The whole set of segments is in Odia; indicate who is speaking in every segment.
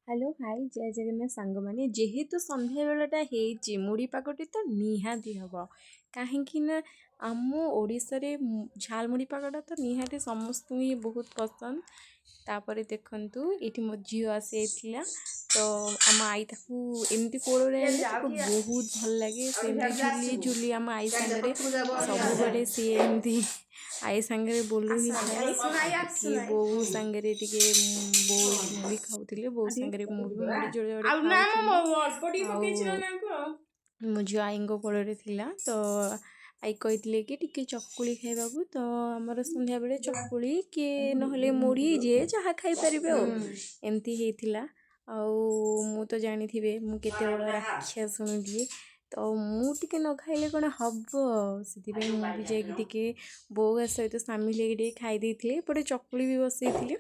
Speaker 1: ହ୍ୟାଲୋ, ହାଇ, ଜୟ ଜଗନ୍ନାଥ ସାଙ୍ଗମାନେ। ଯେହେତୁ ସନ୍ଧ୍ୟାବେଳଟା ହେଇଛି, ମୁଢ଼ି ପାଗଟି ତ ନିହାତି ହେବ, କାହିଁକି ନା ଆମ ଓଡ଼ିଶାରେ ଝାଲମୁଢ଼ି ପାଗଟା ତ ନିହାତି ସମସ୍ତଙ୍କୁ ହିଁ ବହୁତ ପସନ୍ଦ। ତାପରେ ଦେଖନ୍ତୁ, ଏଇଠି ମୋ ଝିଅ ଆସିଯାଇଥିଲା ତ ଆମ ଆଈ ତାକୁ ଏମିତି କୋଳରେ ଆଣିଲେ ତାକୁ ବହୁତ ଭଲ ଲାଗେ। ସେମିତି ଝୁଲି ଝୁଲି ଆମ ଆଈ ସାଙ୍ଗରେ ସବୁବେଳେ ସିଏ ଏମିତି ଆଈ ସାଙ୍ଗରେ ବୁଲୁ ହିଁ ଥାଏ। ଏଠି ବୋଉ ସାଙ୍ଗରେ ଟିକେ ବୋଉ ଏଠି ମୁଢ଼ି ଖାଉଥିଲେ। ବୋଉ ସାଙ୍ଗରେ ମୁଁ ବି ମୁଢ଼ି ଯୋଡ଼େ ଯୋଡ଼େ
Speaker 2: ଆଉ ନା
Speaker 1: ଖାଉଥିଲି।
Speaker 2: ମୁଁ ଅଳ୍ପ ଟିକେ
Speaker 1: ଆଉ
Speaker 2: ପକେଇଛି ନନାଙ୍କୁ ଆଉ।
Speaker 1: ମୋ ଝିଅ ଆଈଙ୍କ କୋଳରେ ଥିଲା ତ ଆଈ କହିଥିଲେ କି ଟିକେ ଚକୁଳି ଖାଇବାକୁ। ତ ଆମର ସନ୍ଧ୍ୟାବେଳେ ଚକୁଳି କିଏ ନହେଲେ ମୁଢ଼ି, ଯିଏ ଯାହା ଖାଇପାରିବେ। ଆଉ ଏମିତି ହେଇଥିଲା। ଆଉ ମୁଁ ତ ଜାଣିଥିବେ ମୁଁ କେତେ ବଡ଼ ରାକ୍ଷାସୁଣୀଟିଏ, ତ ମୁଁ ଟିକେ ନ ଖାଇଲେ କ'ଣ ହବ? ସେଥିପାଇଁ ମୁଁ ବି ଯାଇକି ଟିକେ ବୋଉ ସହିତ ସାମିଲ ହେଇକି ଟିକେ ଖାଇ ଦେଇଥିଲି। ଏପଟେ ଚକୁଳି ବି ବସେଇଥିଲି।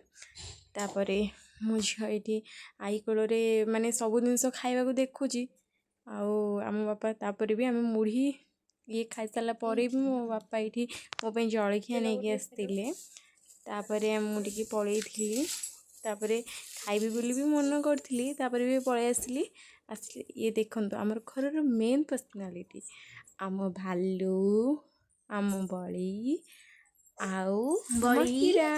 Speaker 1: ତାପରେ ମୋ ଝିଅ ଏଇଠି ଆଈ କୋଳରେ ମାନେ ସବୁ ଜିନିଷ ଖାଇବାକୁ ଦେଖୁଛି। ଆଉ ଆମ ବାପା ତାପରେ ବି ଆମେ ମୁଢ଼ି ଇଏ ଖାଇସାରିଲା ପରେ ବି ମୋ ବାପା ଏଇଠି ମୋ ପାଇଁ ଜଳଖିଆ ନେଇକି ଆସିଥିଲେ। ତାପରେ ମୁଁ ଟିକେ ପଳେଇଥିଲି। ତାପରେ ଖାଇବି ବୋଲି ବି ମନ କରିଥିଲି, ତାପରେ ବି ପଳେଇ ଆସିଲି। ଆସିଲି, ଇଏ ଦେଖନ୍ତୁ ଆମର ଘରର ମେନ୍ ପର୍ସନାଲିଟି, ଆମ ଭାଲୁ, ଆମ ବଳି ଆଉ ଆମ
Speaker 2: ବଳି।
Speaker 1: ହୀରା,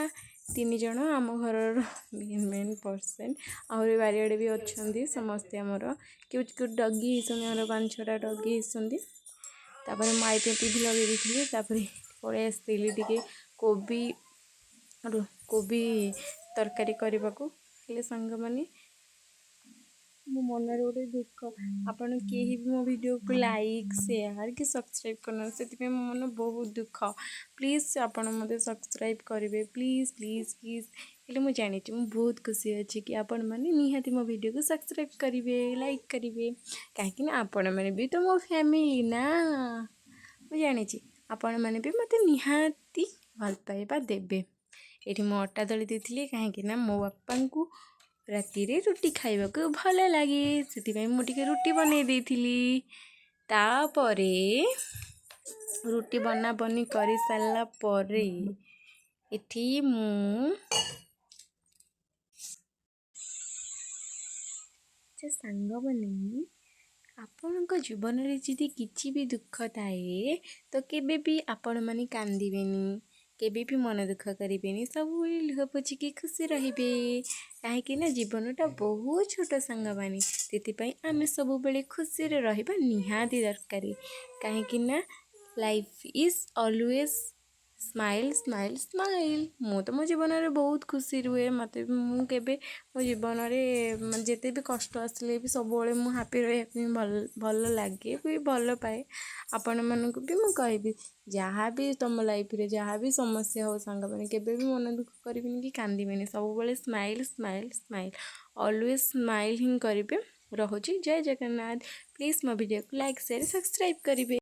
Speaker 1: ତିନି ଜଣ ଆମ ଘରର ମେନ୍ ମେନ୍ ପର୍ସନ୍। ଆହୁରି ବାରିଆଡ଼େ ବି ଅଛନ୍ତି। ସମସ୍ତେ ଆମର କ୍ୟୁଟ୍ କ୍ୟୁଟ୍ ଡଗି ହେଇଛନ୍ତି। ଆମର ପାଞ୍ଚ ଛଅଟା ଡଗି ହେଇଛନ୍ତି। ତାପରେ ମୁଁ ଆଈ ପାଇଁ ଟିଭି ଲଗେଇ ଦେଇଥିଲି। ତାପରେ ପଳେଇ ଆସିଥିଲି ଟିକେ କୋବି ତରକାରୀ କରିବାକୁ। ହେଲେ ସାଙ୍ଗମାନେ, ମୋ ମନରେ ଗୋଟେ ଦୁଃଖ, ଆପଣ କେହି ବି ମୋ ଭିଡ଼ିଓକୁ ଲାଇକ୍, ସେୟାର କି ସବସ୍କ୍ରାଇବ୍ କରୁନାହାନ୍ତି। ସେଥିପାଇଁ ମୋ ମନ ବହୁତ ଦୁଃଖ। ପ୍ଲିଜ୍ ଆପଣ ମୋତେ ସବସ୍କ୍ରାଇବ୍ କରିବେ, ପ୍ଲିଜ୍, ପ୍ଲିଜ୍, ପ୍ଲିଜ୍। ହେଲେ ମୁଁ ଜାଣିଛି, ମୁଁ ବହୁତ ଖୁସି ଅଛି କି ଆପଣମାନେ ନିହାତି ମୋ ଭିଡ଼ିଓକୁ ସବସ୍କ୍ରାଇବ୍ କରିବେ, ଲାଇକ୍ କରିବେ, କାହିଁକିନା ଆପଣମାନେ ବି ତ ମୋ ଫ୍ୟାମିଲି ନା। ମୁଁ ଜାଣିଛି ଆପଣମାନେ ବି ମୋତେ ନିହାତି ଭଲ ପାଇବା ଦେବେ। ଏଇଠି ମୁଁ ଅଟା ଦଳି ଦେଇଥିଲି, କାହିଁକିନା ମୋ ବାପାଙ୍କୁ ରାତିରେ ରୁଟି ଖାଇବାକୁ ଭଲ ଲାଗେ। ସେଥିପାଇଁ ମୁଁ ଟିକେ ରୁଟି ବନେଇ ଦେଇଥିଲି। ତାପରେ ରୁଟି ବନାବନି କରିସାରିଲା ପରେ ଏଠି ମୁଁ ଆଚ୍ଛା ସାଙ୍ଗମାନେ, ଆପଣଙ୍କ ଜୀବନରେ ଯଦି କିଛି ବି ଦୁଃଖ ଥାଏ ତ କେବେ ବି ଆପଣମାନେ କାନ୍ଦିବେନି, କେବେ ବି ମନ ଦୁଃଖ କରିବେନି। ସବୁବେଳେ ଲୁହ ପୋଛିକି ଖୁସି ରହିବେ, କାହିଁକି ନା ଜୀବନଟା ବହୁତ ଛୋଟ ସାଙ୍ଗମାନେ। ସେଥିପାଇଁ ଆମେ ସବୁବେଳେ ଖୁସିରେ ରହିବା ନିହାତି ଦରକାର, କାହିଁକି ନା life is always smile, smile, smile. ମୁଁ ତ ମୋ ଜୀବନରେ ବହୁତ ଖୁସି ରୁହେ। ମୋତେ ମୁଁ କେବେ ମୋ ଜୀବନରେ ମାନେ ଯେତେ ବି କଷ୍ଟ ଆସିଲେ ବି ସବୁବେଳେ ମୁଁ ହାପି ରହିବା ପାଇଁ ଭଲ ଲାଗେ ବି, ଭଲ ପାଏ। ଆପଣମାନଙ୍କୁ ବି ମୁଁ କହିବି, ଯାହା ବି ତୁମ ଲାଇଫ୍ରେ ଯାହା ବି ସମସ୍ୟା ହଉ ସାଙ୍ଗମାନେ, କେବେ ବି ମନ ଦୁଃଖ କରିବେନି କି କାନ୍ଦିବେନି। ସବୁବେଳେ smile, smile, smile, always smile ହିଁ କରିବେ। ରହୁଛି, ଜୟ ଜଗନ୍ନାଥ। ପ୍ଲିଜ୍ ମୋ ଭିଡ଼ିଓକୁ ଲାଇକ୍, ସେୟାର, ସବସ୍କ୍ରାଇବ୍ କରିବେ।